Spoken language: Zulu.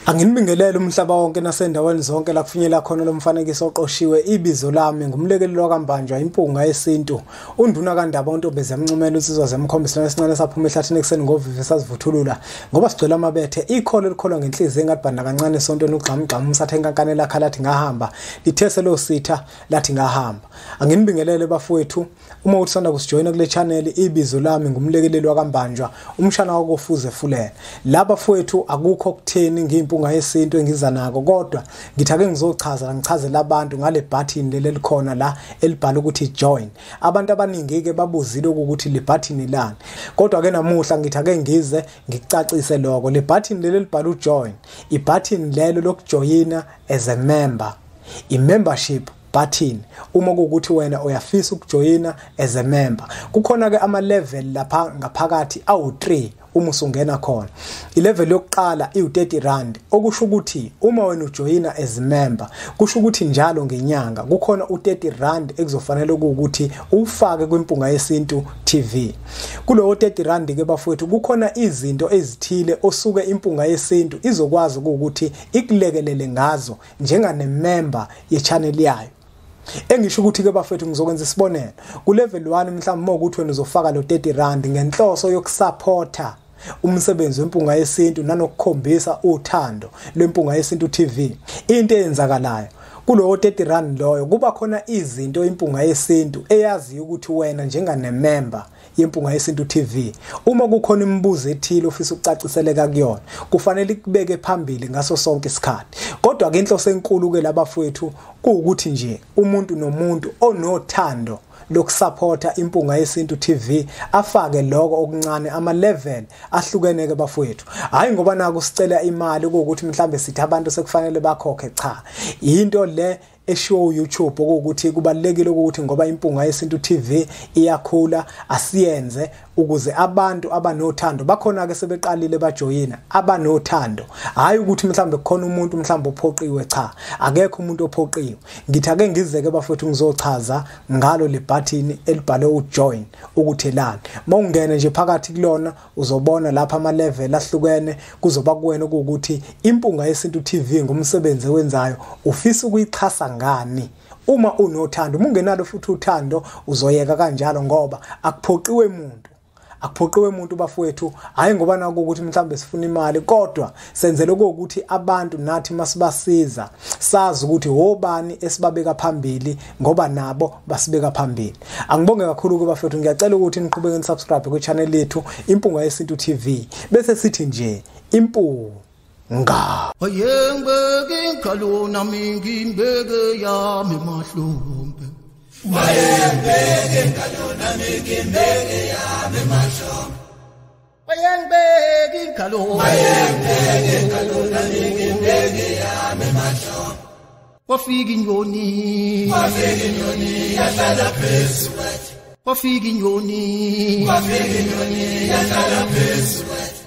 Anginibingelele umhlaba wonke nasendaweni zonke la kufinyela khona lo mfanekiso oqoshiwe. Ibizo lami ngumlekeleli kaMbanjwa, impunga yesintu, unduna kaNdaba, untombi zemncumela, insizwa zemkhombisa esincane saphuma ehlathini ekuseni ngovivi sazivuthulula ngoba sigcwele amabethe. Ikholo elikholwa ngenhliziyo engadibanda kancane esontweni, ugxamugxamu umsathe enkankane lakha lathi ngahamba, lithese lo sitha lathi ngahamba. Anginibingelele bafowethu, uma uthanda kusijoyina kule channel, ibizo lami ngumlekeleli kaMbanjwa, umshana wakofuze fulele. La bafowethu akukho kutheni ngiyimpunga yesintu engiza nako, kodwa ngithi ake ngizochaza ngichazele abantu ngale button leli elikhona la elibhala ukuthi join. Abantu abaningi ke babuzile ukuthi le button lani, kodwa ke namuhla ngithi ake ngize ngikucacise lokho. Le button leli elibhala ujoin, ibutton lelo lokujoyina as a member, i membership button. Uma kuwukuthi wena uyafisa ukujoyina as a member, kukhona ke ama level lapha ngaphakathi awu3 uma usungena khona. I-level yokuqala iwu30 rand, okusho ukuthi uma wena ujoyina as member, kusho ukuthi njalo ngenyanga kukhona u30 rand ekuzofanele ukuthi ufake kwiMpunga Yesintu TV. Kulowo 30 rand ke bafowethu kukhona izinto ezithile osuke Impunga Yesintu izokwazi ukuthi ikulekelele ngazo njengane member ye-channel yayo. Engisho ukuthi ke bafethu ngizokwenza isibonelo ku level 1, mhlawumbe ukuthi wena uzofaka lo 30 rand ngenhloso yokusupporta umsebenzi weMpunga Yesintu nanokukhombisa uthando lweMpunga Yesintu TV. Into eyenzakalayo kulowo 30 rand loyo, kuba khona izinto Impunga Yesintu eyaziyo ukuthi wena njengane member yeMpunga Yesintu TV, uma kukhona imibuzo ethile ofisa ukucaciseleka kuyona, kufanele ikubeke phambili ngaso sonke isikhathi. Kodwa ke inhloso enkulu ke labafowethu kuwukuthi nje umuntu nomuntu onothando lokusupporta Impunga Yesintu TV afake lokho okuncane. Ama level ahlukene ke bafowethu, hayi ngoba naku sicela imali ukuthi mhlambe sithi abantu sekufanele bakhokhe, cha, into le eshiwo YouTube ukuthi kubalekile ukuthi ngoba Impunga Yesintu TV iyakhula, asiyenze ukuze abantu abanothando bakhona ke sebeqalile bajoyina, abanothando, hayi ukuthi mhlambe kukhona umuntu mhlambe ophoqiwe, cha, akekho umuntu ophoqiwe. Ngithi ake ngizeke bafowethu ngizochaza ngalo le button elibhalwe ujoin ukuthi lani. Mawungena nje phakathi kulona uzobona lapha ama level ahlukene, kuzoba kuwena ukuthi Impunga Yesintu TV ngumsebenzi owenzayo ufisa ukuyixhasa ngani. Uma unothando, uma ungenalo futhi uthando uzoyeka kanjalo, ngoba akuphoqiwe umuntu, akuphoqiwe umuntu bafowethu. Hayi ngoba nako ukuthi mhlambe sifuna imali, kodwa senzele ukuthi abantu nathi masibasiza sazi ukuthi obani esibabeka phambili, ngoba nabo basibeka phambili. Angibonge kakhulu ke bafowethu, ngiyacela ukuthi niqhubeke nisubscribe ku channel yethu Impunga Yesintu TV, bese sithi nje impunga. Wayengibeke ingalo nami ngimbeke yami mahlombe. Wayengibeke ingalo nami ngimbeke yami mahlombe. Wayengibeke ingalo, wayengibeke ingalo nami ngimbeke yami mahlombe. Wafika inyoni, wafika inyoni yahlala phezu kwethu. Wafika inyoni, wafika inyoni yahlala phezu kwethu.